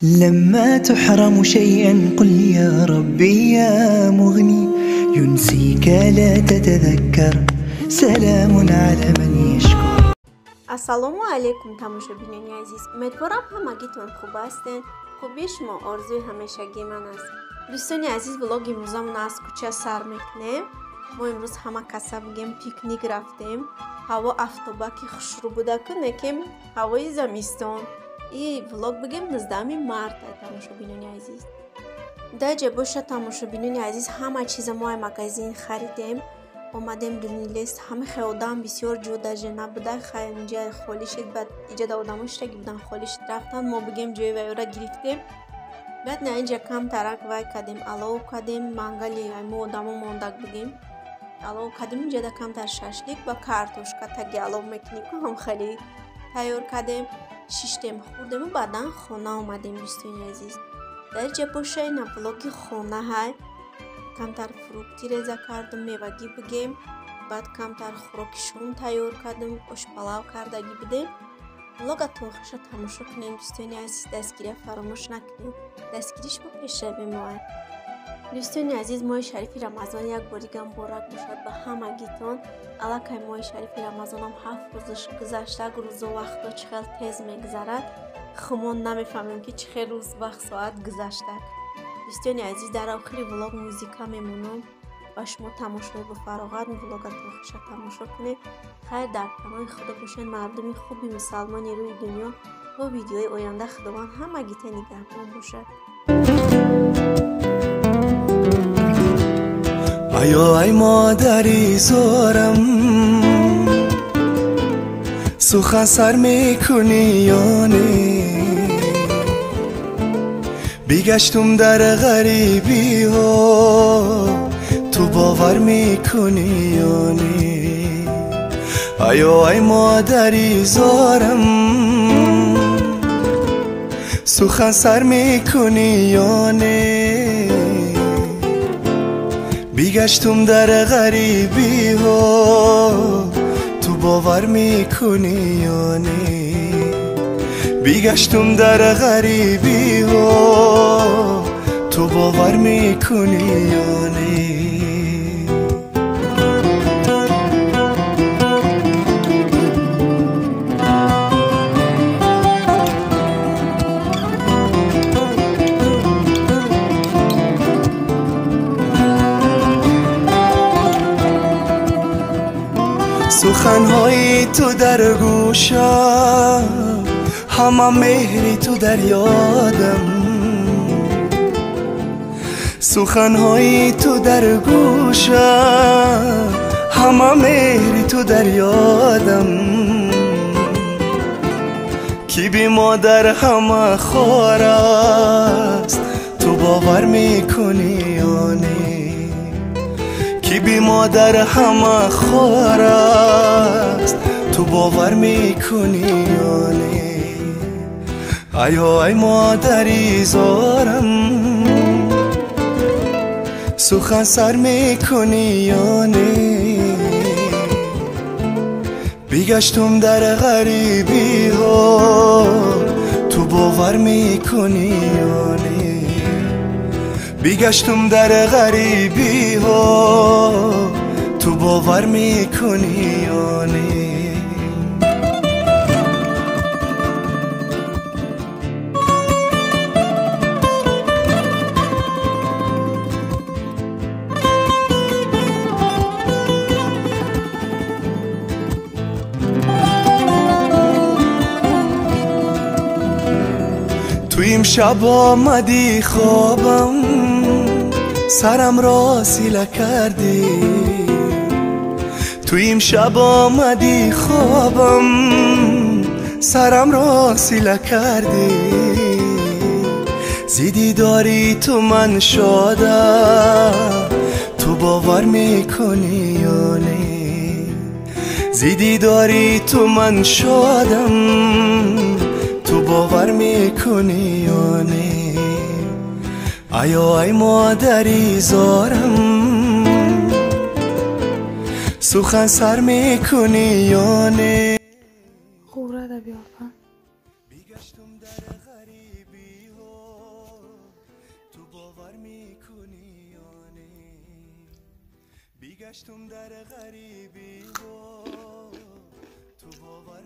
لما تحرم شيئا قل يا ربي يا مغني ينسيك لا تتذكر سلام على من يشكر. Ассалому алайкум, тамошобинони азиз. Умедворам, ҳамагитон хуб ҳастед. Хубии шумо орзуи ҳамешагии ман аст. Дӯстони азиз, влоги имрӯзамон аз кӯча сар мекунем. Мо имрӯз ҳама каса бигем пикник рафтем. Ҳаво афтобаки хушрӯ будаку, некем ҳавои замистон. И влог бигем 19 март, тамошобинони азиз. Даҷа боша, тамошобинони азиз, ҳама чиза мо ай магазин харидем. Омадем Дунилест, ҳама хел одам бисёр ҷо даже набуда, хай инҷа холӣ шид, баъд иҷада одамо шидаги будан, холӣ шид, рафтан, мо бигем ҷои вайёра гирифтем. Баъд на инҷа камтарак вай кардем, алов кардем, мангали мо одамо мондак бигем. Алов кардем, инҷада камтар шашлик ва картошка таги алов мекунӣ ку, ҳам хеле тайёр кардем, шиштем, хӯрдему баъдан хона омадем, дӯстони азиз. Дар инҷа боша ина влоги хона ҳай. Камтар фрукти реза кардам, мевагӣ бигем, баъд камтар хӯроки шом тайёр кардам, ошпалав кардагӣ будем. Влога то охириша тамошо кунем, дӯстони азиз, дастгирия фаромӯш накунем. Дастгириш бо пешрави моа. Дӯстони азиз, моҳи шарифи Рамазон як бор дига муборак бошад ба ҳамагитон. Аллакай моҳи шарифи Рамазонам 7 рӯзаш гузашта, рӯзо вақто чӣ хел тез мегузарад, хумон намефаҳмем, ки чӣ хел рӯз вақт соат гузашта. Дӯстони азиз, дар охири влог музика мемонам ва шумо тамошои бо фароғат влога то охириша тамошо кунед. Хайр, дар паноҳи Худо бошед, мардуми хуби мусалмони рӯи дунё. То видеои оянда Худованд ҳамагита нигаҳбон бошад. Аё ай модари зорам, сухан сар мекунӣ ё не? Бигаштум дар ғарибиҳо, ту бовар мекунӣ ё не? Аё ай модари зорам, сухан сар мекунӣ ё не? Бигаштум дар ғарибиҳо, ту бовар мекунӣ ё не? Бигаштум дар ғарибиҳо, ту бовар мекунӣ ё не? Суханҳои ту дар гӯшам, ҳама меҳри ту дар ёдам. Суханҳои ту дар гӯшам, ҳама меҳри ту дар ёдам. Ки бимодар ҳама хор аст, ту бовар мекунӣ ё не? Ки бимодар ҳама хор аст, ту бовар мекунӣ ё не? Аё ай модари зорам, сухан сар мекунӣ ё не? Бигаштум дар ғарибиҳо, ту бовар мекунӣ ё не? Бигаштум дар ғарибиҳо, ту бовар мекунӣ ё не? Ту имшаб омадӣ хобам, сарам ро сила кардӣ. Ту имшаб омадӣ хобам, сарам ро сила кардӣ. Зи дидори ту ман шодам, ту бовар мекунӣ ё не? Зи дидори ту ман шодам, ту бовар мекунӣ ё не? Аё ай модари зорам, сухан сар мекунӣ ё не? Ғурада биёфа. Бигаштум дар ғарибиҳо. Гаштум дар ғарибӣ, ту бовар.